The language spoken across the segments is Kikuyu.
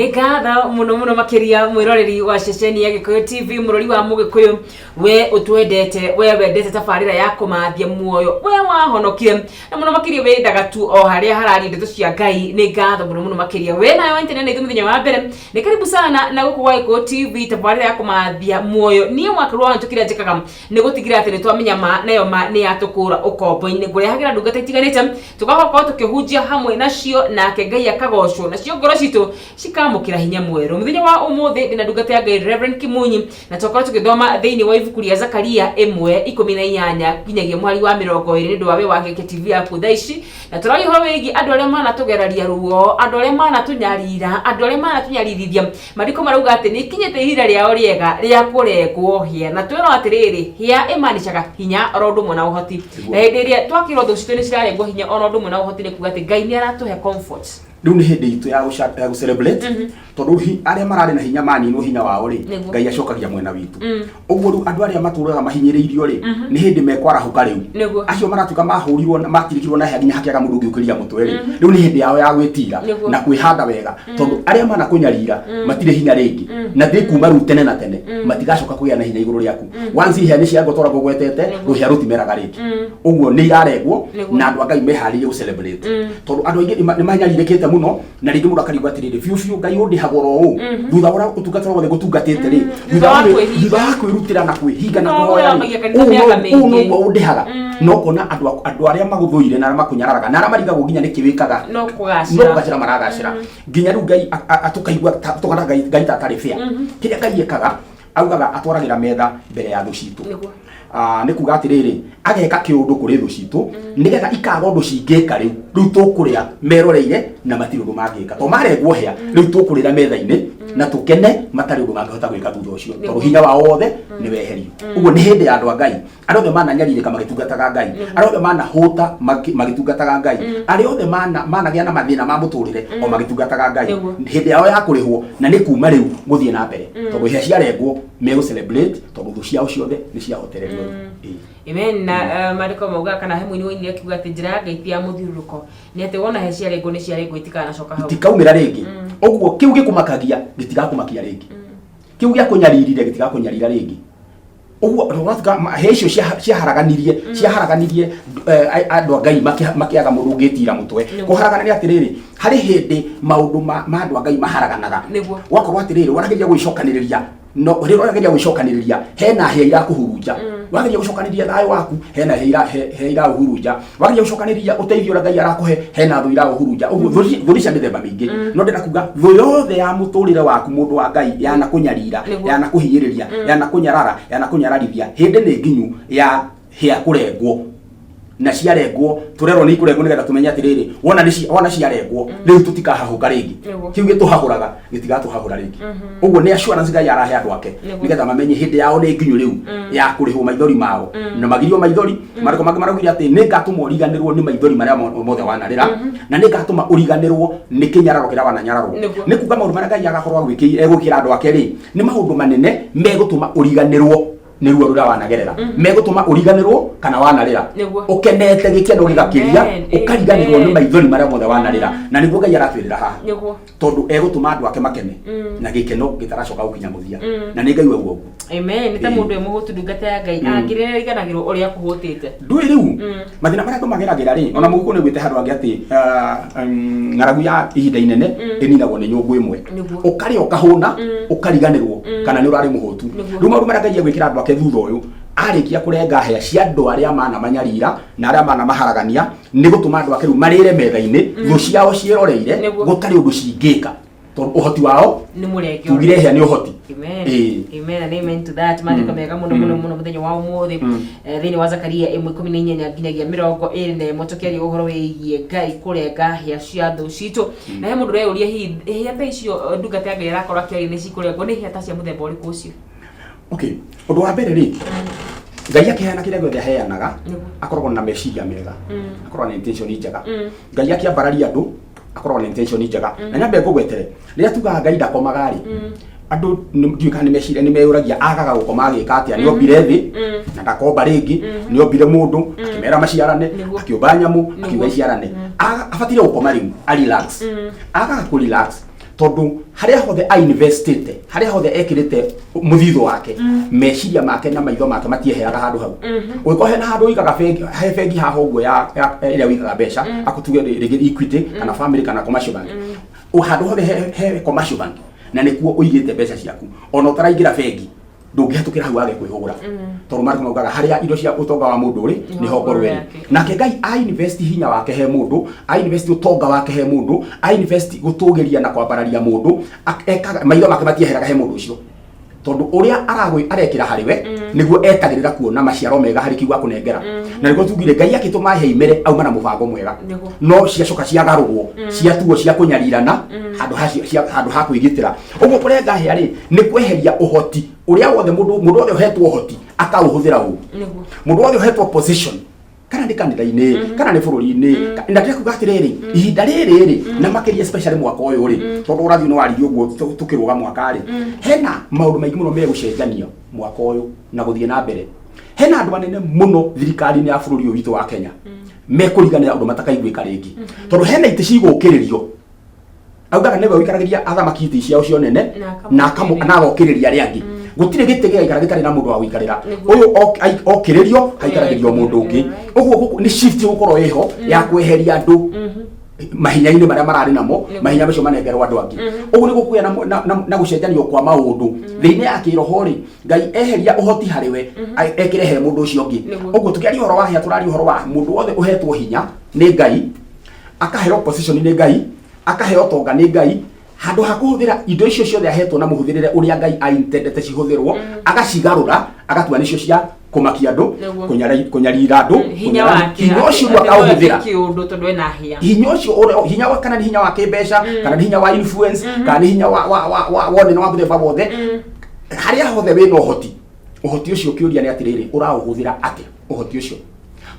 Nĩ ngatho mũno mũno makĩria mwĩroreri wa ceceni ya Gĩkũyũ TV, mũrori wa Mũgĩkũyũ, we ũtwendete, we wendete tabarĩra ya kũmathia muoyo, we wahonokire na mũno makĩria wendaga tu o harĩa hararia ndeto cia Ngai. Nĩ ngatho mũno mũno makĩria we nawe wantene na ithuĩ mũthenya wa mbere. Nĩ karibu sana na gũkũ gwa Gĩkũyũ TV, tabarĩra ya kũmathia muoyo. Niĩ mwakĩrwo wa kĩrĩa njĩkaga nĩ gũtigĩrĩra atĩ nĩ twamenya ma, nayo ma nĩ yatũkũra ũkombo-inĩ. Ngũrehagĩra ndungata itiganĩte, tũgakorwo tũkĩhunjia hamwe nacio, nake Ngai akagocwo, nacio ngoro citũ cikamũkĩra hinya mwerũ. Mũthenya wa ũmũthĩ ndĩna ndungata ya Ngai Reverend Kimunyi, na twakorwo tũgĩthoma thĩinĩ wa ibuku rĩa Zakaria 1:18 nginyagia mũhari wa 20, nĩ ũndũ wa we wagĩke TV yaku thaa ici. Na tũraria ũhoro wĩgiĩ andũ arĩa manatũgeraria ruo, andũ arĩa manatũnyarira, andũ arĩa manatũnyaririthia. Maandĩko marauga atĩ nĩ ikinyĩte ihinda rĩao rĩega rĩa kũrengwo hĩa, na twĩrwo atĩrĩrĩ, hĩa ĩmanicaga hinya oro ũndũ ũmwe na ũhoti. Na hĩndĩ ĩrĩa twakĩrwo thũ citũ nĩ cirarengwo hinya oro ũndũ ũmwe na ũhoti, nĩ kuga atĩ Ngai nĩ aratũhe comfort. Rĩu nĩ hĩndĩ itũ ya gũ celebrate, tondũ arĩa mararĩ na hinya maninwo hinya wao rĩ, Ngai acokagia mwena witũ. Ũguo rĩu andũ arĩa matũraga mahinyĩrĩirio rĩ, nĩ hĩndĩ mekwarahũka rĩu. Acio maratuĩka mahũrirwo na matirikirwo na hĩa nginya hakĩaga mũndũ ũngĩũkĩria mũtwe rĩ, rĩu nĩ hĩndĩ yao ya gwĩtira na kwĩhanda wega, tondũ arĩa manakũnyarira matirĩ hinya rĩngĩ, na thĩ kuma rĩu tene na tene matigacoka kũgĩa na hinya igũrũ rĩaku. Once ihĩa nĩ ciangwo, tondũ ngũgwetete, rũhĩa rũtimeraga rĩngĩ. Ũguo nĩ irarengwo, na andũ a Ngai meharĩrie gũ celebrate, tondũ andũ aingĩ nĩ manyarirĩkĩte mũno, na rĩngĩ mũndũ akarigwo atĩrĩrĩ, biũ biũ Ngai ũndĩhaga oro ũũ thutha wa ũrĩa ũtungata wothe ngũtungatĩte rĩ, thutha wa kwĩrutĩra na kwĩhinga na kũhoya rĩ, ũũ noguo ũndĩhaga? No kona andũ arĩa magũthũire na arĩa makũnyararaga na arĩa marigagwo nginya nĩkĩ wĩkaga, no kũgacĩra maragacĩra, nginya rĩu Ngai tũkaigua tũkona Ngai ta atarĩ fair. Kĩrĩa Ngai ekaga, augaga atwaragĩra metha mbere ya thũ citũ. Nĩ kuga atĩrĩrĩ, ageka kĩũndũ kũrĩ thũ citũ nĩgetha ikaga ũndũ cingĩka. Rĩu tũkũrĩa meroreire na matirĩ ũndũ mangĩka, to marengwo hĩa. Rĩu tũkũrĩra metha-inĩ na tũkene matarĩ ũndũ mangĩhota gwĩka thutha ũcio, tondũ hinya wao wothe nĩ weherio. Ũguo nĩ hĩndĩ ya andũ a Ngai arĩa othe mananyarirĩka magĩtungataga Ngai, arĩa othe manahũta magĩtungataga Ngai, arĩa othe managĩa na mathĩna ma mũtũrĩre o magĩtungataga Ngai. Hĩndĩ yao ya kũrĩhwo na nĩ kuma rĩu gũthiĩ na mbere, tondũ hĩa ciarengwo megũ celebrate, tondũ thũ ciao ciothe nĩ ciahotererio. Ĩĩ. Amen. Na maandĩko maugaga, kana he mũini woinire akiuga atĩ njĩra ya Ngai ti ya mũthiũrũrũko, nĩ atĩ wona he ciarengwo nĩ ciarengwo, itikanacoka hau. Itikaumĩra rĩngĩ. Ũguo kĩu gĩkũmakagia gĩtigakũmakia rĩngĩ, kĩu gĩa kũnyaririre gĩtigakũnyarira rĩngĩ. Ũguo ũratuĩka hĩa icio ciaharaganirie andũ a Ngai makĩaga mũndũ ũngĩtira mũtwe. Kũharagana nĩ atĩrĩrĩ, harĩ hĩndĩ maũndũ ma andũ a Ngai maharaganaga. Gwakorwo atĩrĩrĩ, warageria gwĩcokanĩrĩria, no rĩrĩa ũrageria gwĩcokanĩrĩria hena hĩa irakũhurunja. Wageria gũcokanĩrĩria thayũ waku, hena hĩa iraũhurunja. Wageria gũcokanĩrĩria ũteithio ũrĩa Ngai arakũhe, hena thũ iraũhurunja. Ũguo thũ nĩ cia mĩthemba mĩingĩ, no ndĩrenda kuga thũ yothe ya mũtũrĩre waku, mũndũ wa Ngai, yanakũnyarira, yanakũhinyĩrĩria, yanakũnyarara, yanakũnyararithia, hĩndĩ nĩ nginyu ya hĩa kũrengwo. Na ciarengwo, tũrerwo nĩ ikũrengwo nĩgetha tũmenye atĩrĩrĩ, wona ciarengwo rĩu tũtikahahũka rĩngĩ. Kĩu gĩtũhahũraga gĩtigatũhahũra rĩngĩ. Ũguo nĩ assurance Ngai arahe andũ ake, nĩgetha mamenye hĩndĩ yao nĩ nginyu rĩu ya kũrĩhwo maithori mao na magirio maithori. Marĩko mangĩ maraugire atĩ nĩ ngatũma ũriganĩrwo nĩ maithori marĩa mothe wanarĩra, na nĩ ngatũma ũriganĩrwo nĩ kĩnyararo kĩrĩa wananyararwo. Nĩ kuga maũndũ marĩa Ngai agakorwo egwĩkĩra andũ ake rĩ, nĩ maũndũ manene megũtũma ũriganĩrwo nĩ ruo rũrĩa wanagerera, megũtũma ũriganĩrwo kana wanarĩra ũkenete gĩkeno gĩgakĩria, ũkariganĩrwo nĩ maithori marĩa mothe wanarĩra. Na nĩguo Ngai aratwĩrĩra haha, tondũ egũtũma andũ ake makene na gĩkeno gĩtaracoka gũkinya mũthia, na nĩ Ngai waguo ũguo. Amen. Nĩ ta mũndũ wĩ mũhũtu, ndungata ya Ngai, angĩrĩriganagĩrwo ũrĩa akũhũtĩte. Ndũĩ rĩu mathĩna marĩa andũ mageragĩra rĩ, ona mũgũkũ nĩ gwĩte handũ hangĩ atĩ ng'aragu ya ihinda inene ĩninagwo nĩ nyũngũ ĩmwe. Ũkarĩa ũkahũna, ũkariganĩrwo kana nĩ ũrarĩ mũhũtu. Rĩu maũndũ marĩa Ngai egwĩkĩra andũ ake thutha ũyũ arĩkia kũrenga hĩa cia andũ arĩa manamanyarira na arĩa manamaharagania, nĩ gũtũma andũ ake rĩu marĩre metha-inĩ thũ ciao ciĩroreire, gũtarĩ ũndũ cingĩka, tondũ ũhoti wao nĩ mũrenge. Tugire hĩa nĩ ũhoti. Amen. Amen and amen to that. Maandĩko mega mũno mũno mũno mũthenya wa ũmũthĩ. Thĩinĩ wa Zakaria 1:18 nginyagia 21, tũkĩaria ũhoro wĩgiĩ Ngai kũrenga hĩa cia thũ citũ. Na he mũndũ ũreyũria, hihi hĩa ta icio ndungata ya Ngai arakorwo akĩaria nĩ cikũrengwo, nĩ hĩa ta cia mũthemba ũrĩkũ ũcio? Okay, ũndũ wa mbere rĩ, Ngai akĩheana kĩrĩa gĩothe aheanaga, akoragwo na meciria mega, akoragwo na intention njega. Ngai akĩambararia andũ akoragwo na intention njega. Na nyambe ngũgwetere, rĩrĩa tugaga Ngai ndakomaga rĩ, andũ ndiũĩ kana nĩ meciria nĩ meyũragia agaga gũkoma agĩka atĩa. Nĩ ombire thĩ na ndakomba rĩngĩ, nĩ ombire mũndũ akĩmera maciarane, akĩũmba nyamũ akiuga iciarane. Abatire gũkoma rĩu a relax. Agaga kũ relax. Tondũ harĩa hothe ainvestĩte, harĩa hothe ekĩrĩte mũthithũ wake, meciria make na maitho make matieheraga handũ hau. Ũngĩkorwo hena handũ ũigaga bengi, he bengi haha ũguo ya ĩrĩa ũigaga mbeca, akũtuge rĩngĩ Equity kana Family kana Commercial Bank. Handũ hothe he Commercial Bank na nĩkuo ũigĩte mbeca ciaku, ona ũtaraingĩra bengi ndũngĩhetũkĩra hau wage kwĩhũgũra, tondũ marĩko maugaga harĩa indo cia ũtonga wa mũndũ ũrĩ nĩho ngoro ĩrĩ. Yake. Nake Ngai a invest hinya wake he mũndũ, a invest ũtonga wake he mũndũ, a invest gũtũgĩria na kwambararia mũndũ, ekaga maitho make matieheraga he mũndũ ũcio, tondũ ũrĩa aragwĩ arekĩra harĩ we nĩguo etagĩrĩra kuona maciaro mega harĩ kiugo akũnengera. Na nĩguo tugire Ngai akĩtũma he imere auma na mũbango mwega, no ciacoka ciagarũrwo, ciatuo cia kũnyarirana handũ ha handũ ha kwĩgitĩra. Ũguo kũrenga hĩa rĩ, nĩ kweheria ũhoti ũrĩa wothe mũndũ wothe ũhetwo ũhoti akaũhũthĩra ũru. Mũndũ wothe ũhetwo position, kana nĩ kanitha-inĩ kana nĩ bũrũri-inĩ, na ndĩrekuga atĩrĩrĩ, ihinda rĩrĩ rĩ, na makĩria especially mwaka ũyũ rĩ, tondũ ũrathiĩ nĩ waririe ũguo tũkĩrũga mwaka rĩ, hena maũndũ maingĩ mũno megũcenjania mwaka ũyũ na gũthiĩ na mbere. Hena andũ anene mũno thirikari-inĩ ya bũrũri ũyũ witũ wa Kenya mekũriganĩra ũndũ matakaiguĩka rĩngĩ, tondũ hena itĩ cigũkĩrĩrio. Augaga nĩwe ũikaragĩria athamaki itĩ ciao cio nene na na agokĩrĩria arĩa angĩ. Gũtirĩ gĩtĩ gĩgaikara gĩtarĩ na mũndũ wa gũikarĩra. Ũyũ okĩrĩrio haikaragĩrio mũndũ ũngĩ. Ũguo gũkũ nĩ shift gũkorwo ĩho ya kweheria andũ mahinya-inĩ marĩa mararĩ namo, mahinya macio manengerwo andũ angĩ. Ũguo nĩ gũkũgĩa na gũcenjanio kwa maũndũ thĩinĩ ya kĩroho rĩ. Ngai eheria ũhoti harĩ we, ekĩre he mũndũ ũcio ũngĩ. Ũguo tũkĩaria ũhoro wa hinya, tũraria ũhoro wa mũndũ wothe ũhetwo hinya nĩ Ngai, akaheo position nĩ Ngai, akaheo tonga nĩ Ngai, handũ ha kũhũthĩra indo icio ciothe ahetwo na mũhũthĩrĩre ũrĩa Ngai aintendete cihũthĩrwo, agacigarũra agatua nĩcio cia kũmakia andũ, kũnyarira andũ. Hinya wake Hinya ũcio rĩu akaũhũthĩra kĩũndũ tondũ ena hinya. Hinya ũcio hinya wa, kana nĩ hinya wa kĩmbeca, kana nĩ hinya wa influence, kana nĩ hinya wa wonene wa mũthemba wothe, harĩa hothe wĩna ũhoti, ũhoti ũcio kĩũria nĩ atĩrĩrĩ, ũraũhũthĩra atĩa ũhoti ũcio?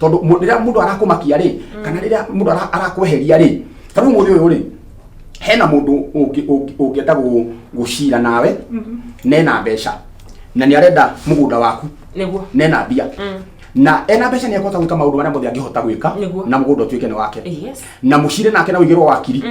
Tondũ rĩrĩa mũndũ arakũmakia rĩ, kana rĩrĩa mũndũ arakweheria rĩ, ta rĩu mũthĩ ũyũ rĩ, hena mũndũ ũngĩenda gũcira nawe nena mbeca na nĩ arenda mũgũnda waku, nena mbia na ena mbeca, nĩ ekũhota gwĩka maũndũ marĩa mothe angĩhota gwĩka na mũgũnda ũtuĩke nĩ wake, na mũcire nake na ũigĩrwo wakiri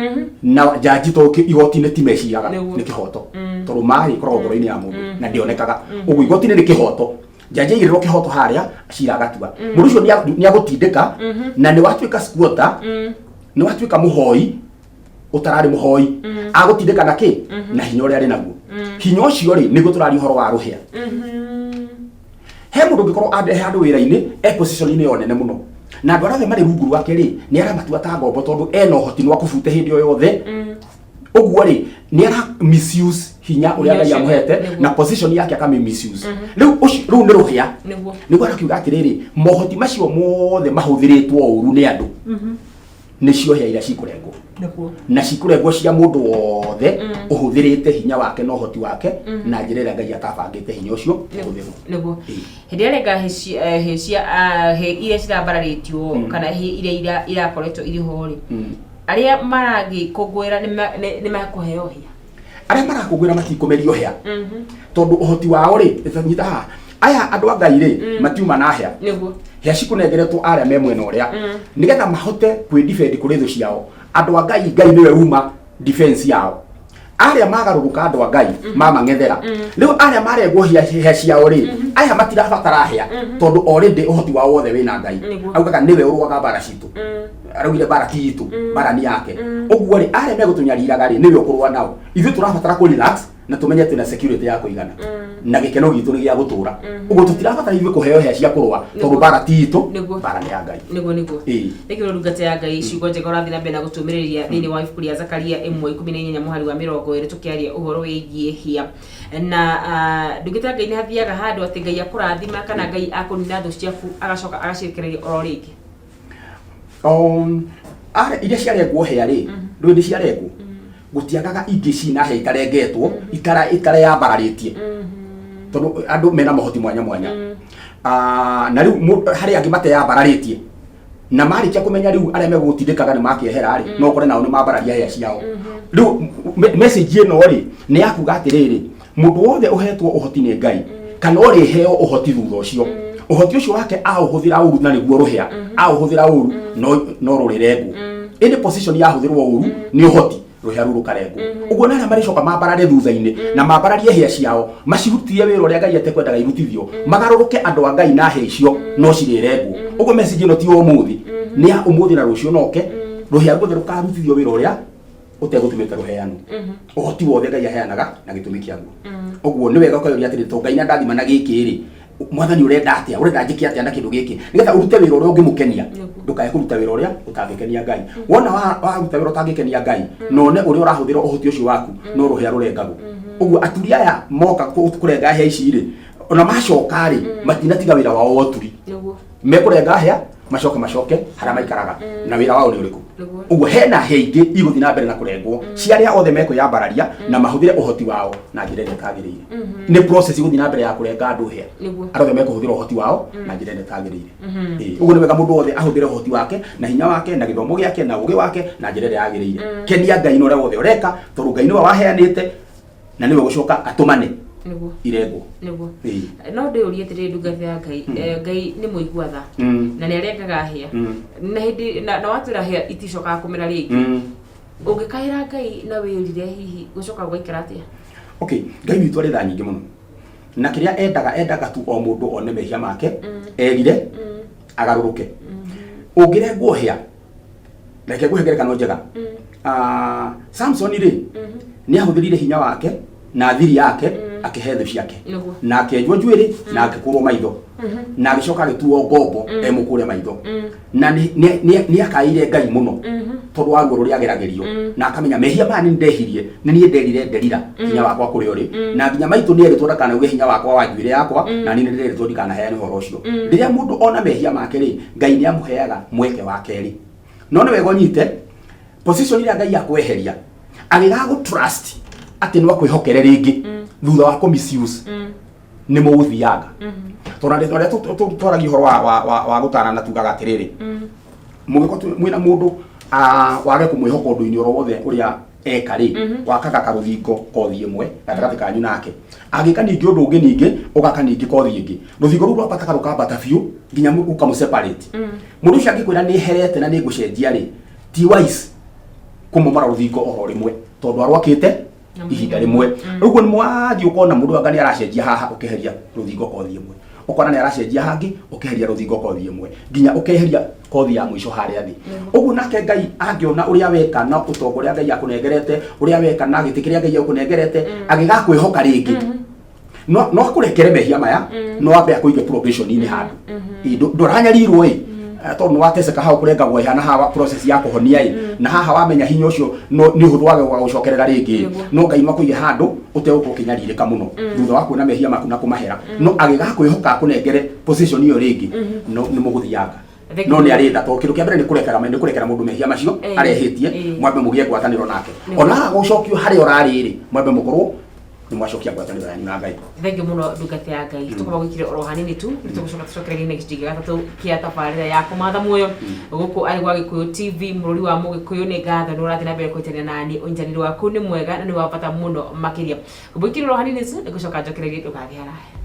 na njanji, tondũ igoti-inĩ ti meciraga, nĩ kĩhoto, tondũ marĩ ĩkoragwo ngoro-inĩ ya mũndũ na ndĩonekaga. Ũguo igoti-inĩ nĩ kĩhoto, njanji aigĩrĩrwo kĩhoto harĩa cira agatua. Mũndũ ũcio nĩ agũtindĩka na nĩ watuĩka squatter, nĩ watuĩka mũhoi ũtararĩ mũhoi, agũtindĩka na kĩ na hinya ũrĩa arĩ naguo. Hinya ũcio rĩ, nĩguo tũraria ũhoro wa rũhĩa. He mũndũ ũngĩkorwo he handũ wĩra-inĩ e position-inĩ yo nene mũno, na andũ arĩa othe marĩ rungu rwake rĩ, nĩ aramatua ta ngombo, tondũ ena ũhoti no akũbute hĩndĩ o yothe. Ũguo rĩ, nĩ ara misuse hinya ũrĩa Hinya Ngai ũcio, amũhete na position yake akami misuse. Rĩu ũcio rĩu nĩ rũhĩa. Nĩguo arakiuga atĩrĩrĩ, mohoti macio mothe mahũthĩrĩtwo ũru nĩ andũ, nĩcio hĩa iria cikũrengwo, na cikũrengwo cia mũndũ wothe ũhũthĩrĩte hinya wake na ũhoti wake na njĩra ĩrĩa Ngai atabangĩte hinya ũcio ũhũthĩrwo. Hĩndĩ ĩrĩa renga hĩ cia hĩ iria cirambararĩtio kana hĩ iria irakoretwo irĩ ho rĩ, arĩa maragĩkũngũĩra nĩ mekũheo hĩa? Arĩa marakũngũĩra matikũmerio hĩa, tondũ ũhoti wao rĩ, nyita haha, aya andũ a Ngai rĩ, matiuma na hĩa. Hĩa cikũnengeretwo arĩa me mwena ũrĩa nĩgetha mahote kwĩ-defend kũrĩ thũ ciao. Andũ a Ngai, Ngai nĩwe uma defense yao. Arĩa magarũrũka andũ a Ngai mamang'ethera rĩu, arĩa marengwo hĩa ciao rĩ, aya matirabatara hĩa, tondũ already ũhoti wao wothe wĩna Ngai. Augaga nĩwe ũrũaga mbara citũ. Araugire mbara ti itũ, mbara nĩ yake. Ũguo rĩ, arĩa megũtũnyariraga rĩ, nĩwe ũkũrũa nao. Ithuĩ tũrabatara kũ relax na tũmenye twĩna security ya kũigana na gĩkeno gitũ nĩ gĩa gũtũra. Ũguo tũtirabatara ithuĩ kũheo hĩa cia kũrũa, tondũ mbara ti itũ, mbara nĩ ya Ngai. Nĩguo. Nĩkĩo ndungata ya Ngai, ciugo njega ũrathiĩ na mbere na gũtũmĩrĩria thĩinĩ wa ibuku rĩa Zakaria 1:18 mũhari wa 20, tũkĩaria ũhoro wĩgiĩ hĩa. Na ndungata ya Ngai, nĩ hathiaga handũ atĩ Ngai akũrathima kana Ngai akũnina thũ ciaku agacoka agacirekereria oro rĩngĩ? Iria ciarengwo hĩa rĩ, ndũĩ nĩ ciarengwo, gũtiagaga ingĩ cina hĩa itarengetwo, itareyambararĩtie, tondũ andũ mena mohoti mwanya mwanya. Na rĩu harĩ angĩ mateyambararĩtie, na marĩkia kũmenya rĩu arĩa megũgũtindĩkaga nĩ makĩehera rĩ, no ũkore nao nĩ mambararia hĩa ciao. Rĩu message ĩno rĩ, nĩ ya kuga atĩrĩrĩ, mũndũ wothe ũhetwo ũhoti nĩ Ngai kana ũrĩheo ũhoti thutha ũcio, ũhoti ũcio wake aũhũthĩra ũru, na nĩguo rũhĩa, aũhũthĩra ũru no rũrĩrengwo. Ĩndĩ position yahũthĩrwo ũru nĩ ũhoti. Rũhĩa rũu rũkarengwo ũguo, na arĩa marĩcoka mambarare thutha-inĩ na mambararie hĩa ciao, macirutie wĩra ũrĩa Ngai atekwendaga irutithio, magarũrũke andũ a Ngai na hĩa icio no cirĩrengwo. Ũguo message ĩno ti ya ũmũthĩ, nĩ ya ũmũthĩ na rũciũ noke. Rũhĩa ruothe rũkarutithio wĩra ũrĩa ũtegũtũmĩte rũheanwo. Ũhoti wothe Ngai aheanaga na gĩtũmi kĩaguo. Ũguo nĩ wega ũkeyũria atĩrĩ, to Ngai na ndathima na gĩkĩ rĩ, Mwathani, ũrenda atĩa? Ũrenda njĩke atĩa na kĩndũ gĩkĩ nĩgetha ũrute wĩra ũrĩa ũngĩmũkenia? Ndũkae kũruta wĩra ũrĩa ũtangĩkenia Ngai. Wona waruta wĩra ũtangĩkenia Ngai, na one ũrĩa ũrahũthĩra ũhoti ũcio waku, no rũhĩa rũrengagwo. Ũguo aturi aya moka kũrenga hĩa ici rĩ, ona macoka rĩ, matinatiga wĩra wao wa ũturi. Mekũrenga hĩa, macoke harĩa maikaraga na wĩra wao nĩ ũrĩkũ. Ũguo hena hĩa ingĩ igũthiĩ na mbere na kũrengwo cia arĩa othe mekwĩyambararia na mahũthĩre ũhoti wao na njĩra ĩrĩa ĩtagĩrĩire. Nĩ process igũthiĩ na mbere ya kũrenga andũ hĩa, arĩa othe mekũhũthĩra ũhoti wao na njĩra ĩrĩa ĩtagĩrĩire. Ũguo nĩ wega mũndũ wothe ahũthĩre ũhoti wake na hinya wake na gĩthomo gĩake na ũgĩ wake na njĩra ĩrĩa yagĩrĩire. Kenia Ngai na ũrĩa wothe ũreka, tondũ Ngai nĩwe waheanĩte na nĩwe gũcoka atũmane irengwo. No ndĩũrie atĩrĩrĩ, ndungata ya Ngai, Ngai nĩ mũigua tha na nĩ arengaga hĩa na hĩndĩ na watwĩra hĩa iticokaga kũmera rĩngĩ. Ũngĩkaĩra Ngai na wĩrire, hihi gũcoka gũgaikara atĩa? Okay, Ngai witũ arĩ tha nyingĩ mũno, na kĩrĩa endaga, endaga tu o mũndũ one mehia make, erire, agarũrũke. Ũngĩrengwo hĩa, reke ngũhe ngerekano njega. Ah, Samson rĩ, nĩ ahũthĩrire hinya wake na thiri yake akĩhe thũ ciake, na akĩenjwo njuĩrĩ na akĩkũrwo maitho na agĩcoka agĩtuo ngombo e mũkũre maitho, na nĩ akaĩire Ngai mũno tondũ wa ruo rũrĩa ageragĩrio, na akamenya mehia maya nĩ ndehirie, nĩ niĩ nderire nderira hinya wakwa kũrĩa ũrĩ, na nginya maitũ nĩ erĩtwo ndakanauge hinya wakwa wa njuĩrĩ yakwa, na niĩ nĩ ndĩrerĩtwo ndikanaheane ũhoro ũcio. Rĩrĩa mũndũ ona mehia make rĩ, Ngai nĩ amũheaga mweke wa kerĩ. No nĩ wega ũnyite position ĩrĩa Ngai akweheria agĩgagũ trust atĩ no akwĩhokere rĩngĩ thutha wa kũ misuse, nĩ mũgũthianga, tondũ andũ arĩa twaragia ũhoro wa gũtarana tugaga atĩrĩrĩ, mũngĩkorwo mwĩna mũndũ, wage kũmwĩhoka ũndũ-inĩ oro wothe ũrĩa eka rĩ, wakaga karũthingo kothi ĩmwe gatagatĩ kanyu nake. Angĩka ningĩ ũndũ ũngĩ, ningĩ ũgaka ningĩ kothi ĩngĩ. Rũthingo rũu rwambataga rũkambata biũ nginya ũkamũ separate. Mũndũ ũcio angĩkwĩra nĩ herete na nĩ ngũcenjia rĩ, ti wise kũmomora rũthingo oro rĩmwe, tondũ arwakĩte ihinda rĩmwe. Rĩu ũguo nĩ mwathiĩ ũkona mũndũ anga nĩ aracenjia haha, ũkeheria rũthingo kothi ĩmwe, ũkona nĩ aracenjia hangĩ, ũkeheria rũthingo kothi ĩmwe, nginya ũkeheria kothi ya mũico harĩa thĩ. Ũguo nake Ngai angĩona ũrĩa weka na ũtonga ũrĩa Ngai akũnengerete, ũrĩa weka na gĩtĩ kĩrĩa Ngai akũnengerete, agĩgakwĩhoka rĩngĩ, no akũrekere mehia maya, no ambe akũige probation-inĩ handũ. Ĩ, ndũranyarirwo ĩ, tondũ nĩ wateceka hau kũrengagwo ĩ, na haha process ya kũhonia ĩ, na haha wamenya hinya ũcio no nĩ ũhũthũ wage gũcokerera rĩngĩ. No Ngai no akũige handũ ũtegũkorwo ũkĩnyarirĩka mũno thutha wa kuona mehia maku na kũmahera, no agĩgakwĩhoka akũnengere position ĩyo rĩngĩ, no nĩ mũgũthianga. Thank you. No nĩ arĩ tha, tondũ kĩndũ kĩa mbere nĩ kũrekera mũndũ mehia macio arehĩtie, mwambe mũgĩe ngwatanĩro nake. Ona aga gũcokio harĩa ũrarĩ rĩ, mwambe mũkorwo nĩ mwacokia ngwatanĩro yanyu na Ngai. Thengiũ mũno, ndungata ya Ngai. Tũkorwo gwĩkire oro hanini tu, nĩ tũgũcoka tũcokererie na gĩcunjĩ gĩa gatatũ kĩa tabarĩra ya Kũmatha Muoyo gũkũ arĩ gwa Gĩkũyũ TV. Mũrũri wa Mũgĩkũyũ, nĩ ngatho nĩ ũrathiĩ na mbere kũnyitanĩra nani. Ũnyitanĩri waku nĩ mwega na nĩ wa bata mũno makĩria. Gwĩkire oro hanini tu, nĩ ngũcoka njokererie, ndũgathiĩ haraya.